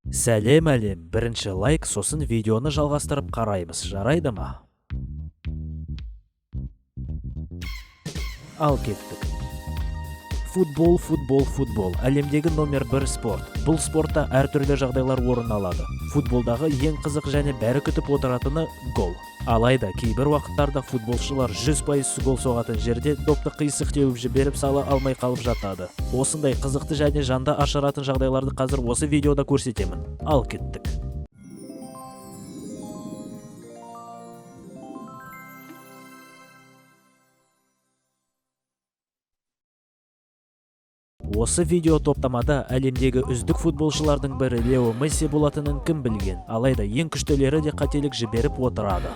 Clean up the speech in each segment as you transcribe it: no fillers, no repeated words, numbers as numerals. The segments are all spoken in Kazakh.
Сәлем, әлем! Бірінші лайк, сосын видеоны жалғастырып қараймыз, жарайды ма? Ал кеттік. Футбол, футбол, футбол. Әлемдегі номер бір спорт. Бұл спортта әртүрлі жағдайлар орын алады. Футболдағы ең қызық және бәрі күтіп отыратыны – гол. Алайда кейбір уақыттарда футболшылар 100% гол соғатын жерде допты қисық теуіп жіберіп, сала алмай қалып жатады. Осындай қызықты және жанды ашыратын жағдайларды қазір осы видеода көрсетемін. Ал кеттік. Осы видео топтамада әлемдегі үздік футболшылардың бірі Лео Месси болатынын кім білген? Алайда ең күштілері де қателік жіберіп отырады.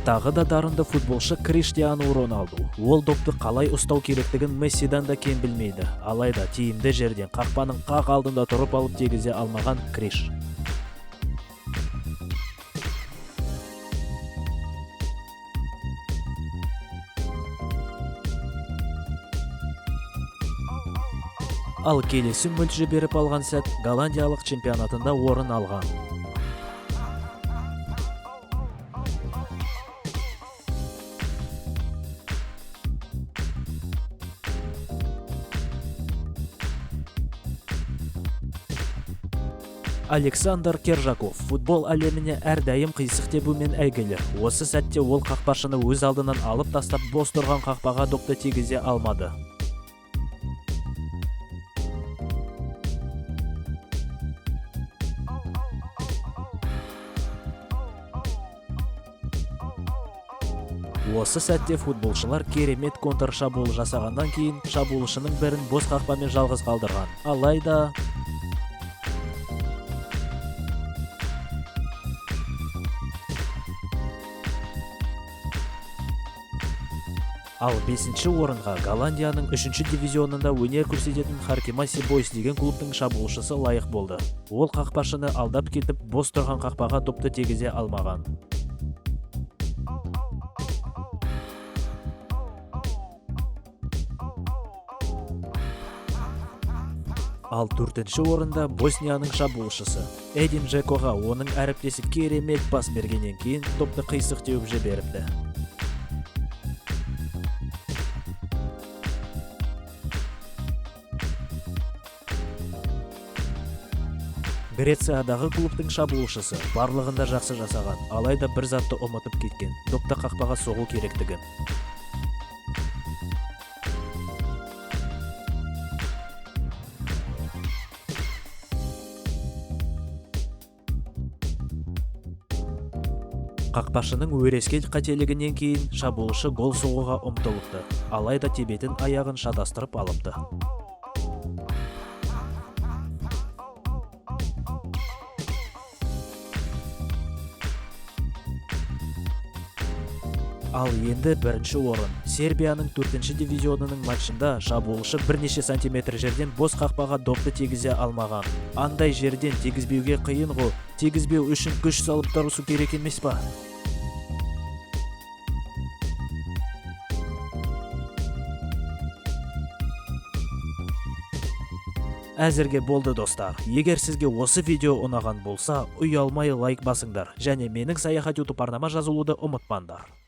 Тағы да дарынды футболшы Криштиану Роналду. Ол допты қалай ұстау керектігін Мессидан да кем білмейді. Алайда тиімді жерден қақпаның қақ алдында тұрып алып тегізе алмаған Криш. Ал келесі мүлт жіберіп алған сәт голландиялық чемпионатында орын алған. Александр Кержаков футбол әлеміне әрдайым қисық тебумен әйгілі. Осы сәтте ол қақпашыны өз алдынан алып тастап, бос тұрған қақпаға допты тигізе алмады. Осы сәтте футболшылар керемет контршабуыл жасағаннан кейін шабуылшының бірін бос қақпамен жалғыз қалдырған. Алайда Ал бесінші орынға Голландияның үшінші дивизионында өнер көрсететін Харкемаси Бойс деген клубтың шабуылшысы лайық болды. Ол қақпашыны алдап кетіп, бос тұрған қақпаға допты тегізе алмаған. Ал төртінші орында Боснияның шабуылшысы Эдин Джекоға оның әріптесі керемет пас бергеннен кейін допты қисық теуіп жіберіпті. Грециядағы клубтың шабуылшысы барлығында жақсы жасаған, алайда бір затты ұмытып кеткен: допты қақпаға соғу керектігін. Қақпашының өрескел қателігінен кейін шабуылшы гол соғуға ұмтылыпты, алайда тебетін аяғын шатастырып алыпты. Ал енді бірінші орын. Сербияның төртінші дивизионының матчында шабуылшы бірнеше сантиметр жерден бос қақпаға допты тегізе алмаған. Андай жерден тегізбеуге қиын ғой. Тегізбеу үшін күш салып тырысу керек емес па? Әзірге болды, достар. Егер сізге осы видео ұнаған болса, ұялмай лайк басыңдар және менің Саяхат YouTube арнама жазылуды ұмытпаңдар.